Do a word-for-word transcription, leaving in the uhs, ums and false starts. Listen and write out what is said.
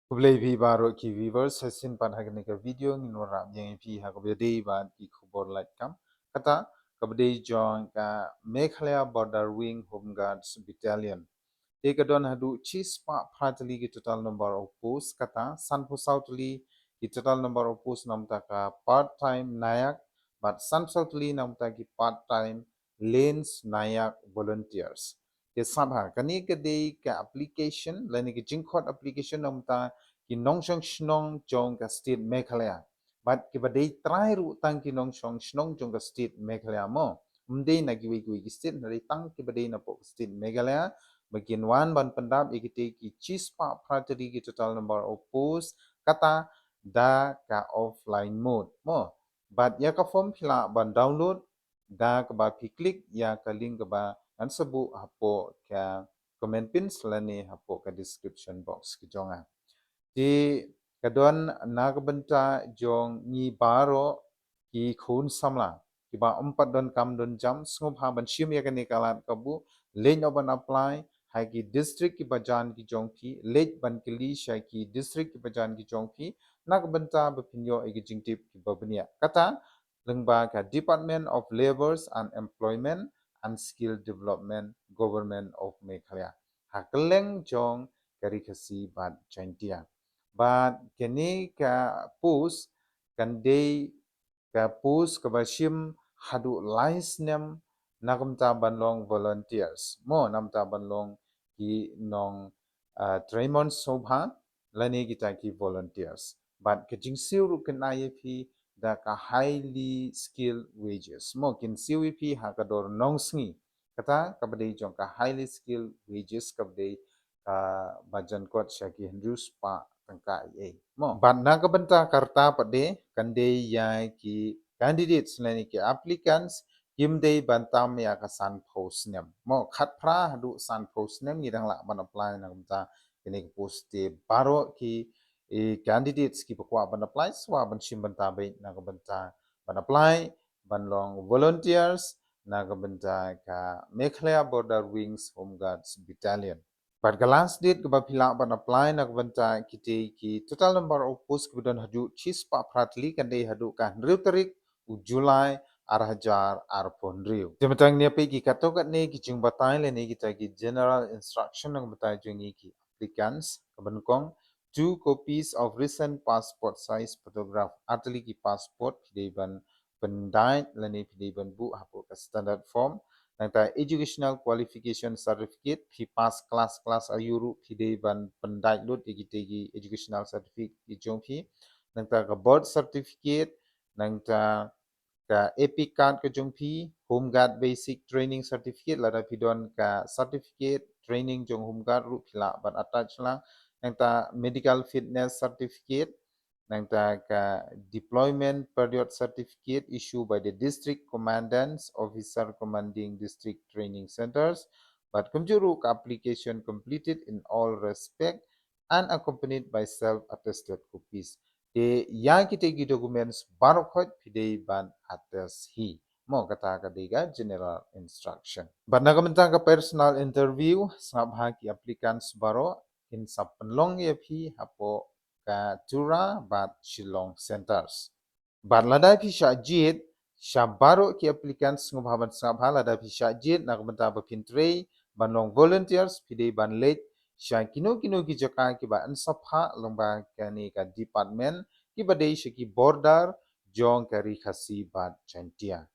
Khublei phi baroh ki viewers, sa shisien pat ha kane ka video ngin wanrah biang ïa phi ha kaba dei bad ki khubor laitkam. Kata kaba dei jong ka Meghalaya Border Wing Home Guards Battalion. Te ka don haduh shispah phra tylli ki total number of post, kata sanphew saw tylli ki total number of post namar ka part time NAYAC, bad sanphew saw tylli namar ki part time Lance NAYAC volunteers. Te sngap ha, kane ka dei ka application, lane ka jingkhot application namar ki nongshong shnong jong ka state Meghalaya. Bad kiba dei trai ruh tang ki nongshong shnong jong ka state Meghalaya mo. Ym dei na kiwei kiwei ki state, hynrei tang kiba dei na poh ka state Meghalaya, ba kin wan ban pyndap ïa kitei ki shispah phra tylli ki total number of post, kata da ka offline mode mo. Bad ïa ka form phi lah ban download da kaba phi click ïa ka link kaba ngan sa buh hapoh ka comment pin lane hapoh ka description box ka jong nga. Te ka don na ka bynta jong ngi baroh ki khun samla kiba ym pat don kam don jam, sngewbha ban shim ïa kane ka lad kabu, leit noh ban apply ha ki district kiba jan ki jong phi, leit ban kylli sha ki district kiba jan ki jong phi na ka bynta ba phin ïoh ïa ki jingtip kiba bniah. Kata lyngba ka Department of Labour and Employment and Skill Development, Government of Meghalaya, ha kylleng jong ka Ri Khasi bad Jaintia. Bad kane ka post kan dei ka post kaba shim haduh lai snem na ka bynta ban long volunteers mo, na ka bynta ban long ki nong, ah, treimon sngewbha lane kita ki volunteers. Bad ka jingsiew ruh kan ai ïa phi da ka highly skilled wages mo, kin siew ïa phi ha ka dor nongsngi. Kata kaba dei jong ka highly skilled wages kaba dei kaba jan kot sha ki hynriew spah tyngka ei ei mo. Bad na ka bynta ka rta pat de kan dei ïa ki candidates lane ki applicants kim dei ban tam ïa ka sanphew snem mo. Khatphra haduh sanphew snem ngi dang lah ban apply na ka bynta kine ki post. Te baroh ki, eh, candidates kiba kwah ban apply, sngewbha ban shim bynta beit na ka bynta ban apply ban long volunteers na ka bynta ka Meghalaya Border Wings Home Guards Battalion. Bad ka last date kaba phi lah ban apply na ka bynta kitei ki total number of post kiba don haduh shispah phra tylli kan dei haduh ka hynriew tarik u July ar hajar arphew hynriew. Te mynta ngin ïa peit ki katto katne ki jingbatai lane kita ki general instruction na ka bynta jong ngi ki applicants. Kaba nyngkong, two copies of recent passport size photograph. Ar tylli ki passport phi dei ban pyndait lane phi dei ban buh hapoh ka standard form. Nangta educational qualification certificate, phi pass class, class aiu ruh phi dei ban pyndait lut ïa kitei ki educational certificate ki jong phi. Nangta ka birth certificate, nangta ka EPIC card ka jong phi, Home Guard Basic Training Certificate, lada phi don ka certificate training jong Home Guard ruh phi lah ban attach lang. Nangta medical fitness certificate, nangta ka deployment period certificate issued by the district commandants, officer commanding district training centers, bad kumjuh ruh ka application completed in all respect and accompanied by self attested copies. Te ïa kitei ki documents baroh khoit phi dei ban attest hi. Mo, kata ka dei ka general instruction. Bad na ka bynta ka personal interview, sngap ha ki applicants baroh kin sa pynlong ïa phi hapoh ka Tura bad Shillong centres. Bad lada phi shah jied, sha baroh ki applicants sngewbha ban sngap ha, lada phi shah jied na ka bynta ba phin trei ban long volunteers, phi dei ban leit sha kino kino ki jaka kiba yn sa phah lyngba kane ka department, kiba dei sha ki border jong ka Ri Khasi bad Jaintia.